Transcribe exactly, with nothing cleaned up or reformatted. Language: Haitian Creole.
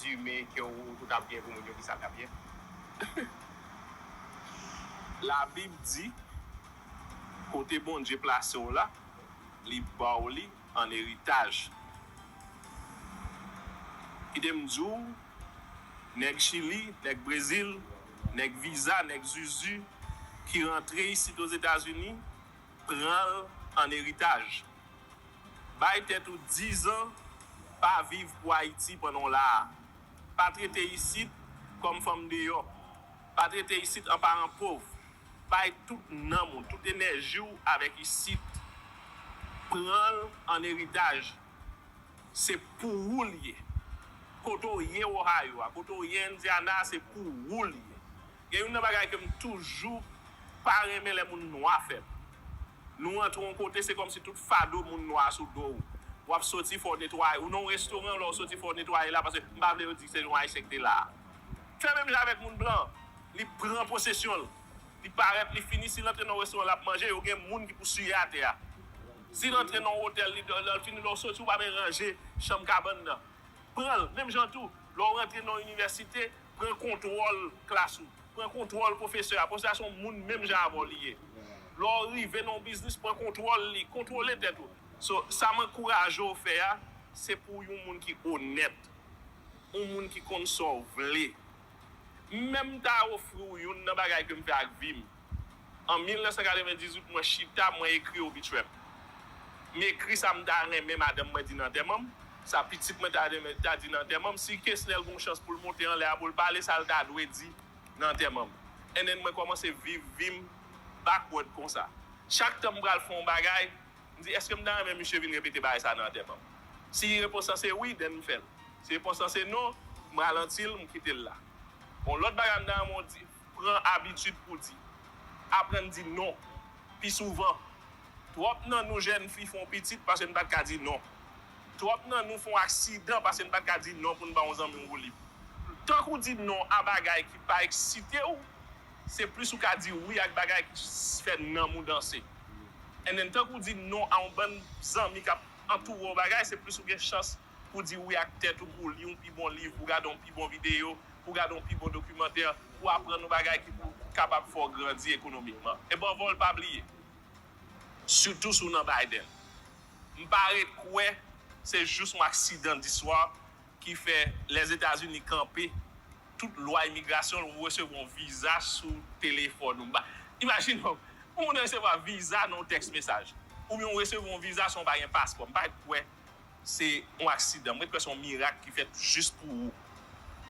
rezime ke w, ou t ap gen pou moun yo, ki sa l t ap ye? Labib di, kote Bondye plase w la, li ba w li an eritaj. Kite m di w, nèg Chili, nèg Brezil, nèg viza, nèg zuzu ki rantre isit Ozetazini, pran l an eritaj. Bay tèt ou dizan, pa viv pou Ayiti pandan w la a. Pa trete isit kòm fanm deyò. Pa trete isit an paran pòv. Bay tout nanm ou, tout enèji w avèk isit. Pran l an eritaj. Se pou ou l ye. Kote w ye Ohio a, kote w ye Indiana a, se pou ou l ye. Gen youn nan bagay ke m toujou pa renmen lè moun nwa fè m. Nou antre yon kote, se kòmsi tout fado moun nwa sou do w. W ap soti, fò w netwaye. Ou nan yon restoran, lè w soti, fò w netwaye la, paske m pa vle yo di se yon Ayisyen ki te la a. Fè menm jan avèk moun blan. Li pran posesyon l. Li parèt, li fini. Si l antre nan yon restoran, l ap manje, yo gen moun ki pou siye atè a. Si l antre nan yon otèl, li, lè l fini, lè w soti, ou pa men ranje chanm kabann nan. Pran l. Menm jan tou, lè w rantre nan yon inivèsite, pran kontwòl klas ou. Pran kontwòl pwofesè a. Pwofesè a se yon moun menm jan avè w li ye. Lè w rive nan yon biznis, pran kontwòl li. Kontwole tèt ou. So, sa m ankouraje w fè a, se pou w yon moun ki onèt. Yon moun ki konn sa w vle. M menm ta ofri w youn nan bagay ke m fè ak vi m. An mil nèf san katrevendizuit, mwen chita, mwen ekri obituè m. M ekri sa m ta renmen madanm mwen di nan antèman m, sa pitit mwen ta renmen, ta di nan antèman m. Si Kesnel gen yon chans pou l monte anlè a pou l pale, sa l ta dwe di nan antèman m. And then mwen kòmanse viv vi m backward konsa. Chak tan m pral fè yon bagay, m di, èske m ta renmen misye vin repete bagay sa nan antèman m? Si repons lan se wi, then m fè l. Si repons lan se non, m ralanti l, m kite l la. Yon lòt bagay m ta renmen w di, pran abitid pou di. Aprann di non pi souvan. Twòp nan nou jèn fi fè yon pitit paske n pa t ka di non. Twòp nan nou fè yon aksidan paske n pa t ka di non pou n ba yon zanmi w woulib. Tank ou di non a bagay ki pa eksite w, se plis ou ka di wi ak bagay ki fè nanm ou danse. And then, tank ou di non a yon bann zanmi k ap antoure w bagay, se plis ou gen chans pou di wi ak tèt ou, pou w li yon pi bon liv, pou w gade yon pi bon videyo, pou w gade yon pi bon dokimantè, pou w aprann yon bagay ki pou kapab fè w grandi ekonomikman. Above all, pa bliye, sitou si w nan Biden, m pa ret kwè se jis yon aksidan distwa ki fè Lèzetazini kanpe tout lwa imigrasyon, ou resevwa yon viza sou telefòn ou. M pa, imajine w, yon moun resevwa viza nan yon tèks mesaj. Oubyen ou resevwa yon viza san w pa gen paspò. M pa kwè se yon aksidan. Mwen kwè se yon mirak ki fèt jis pou ou.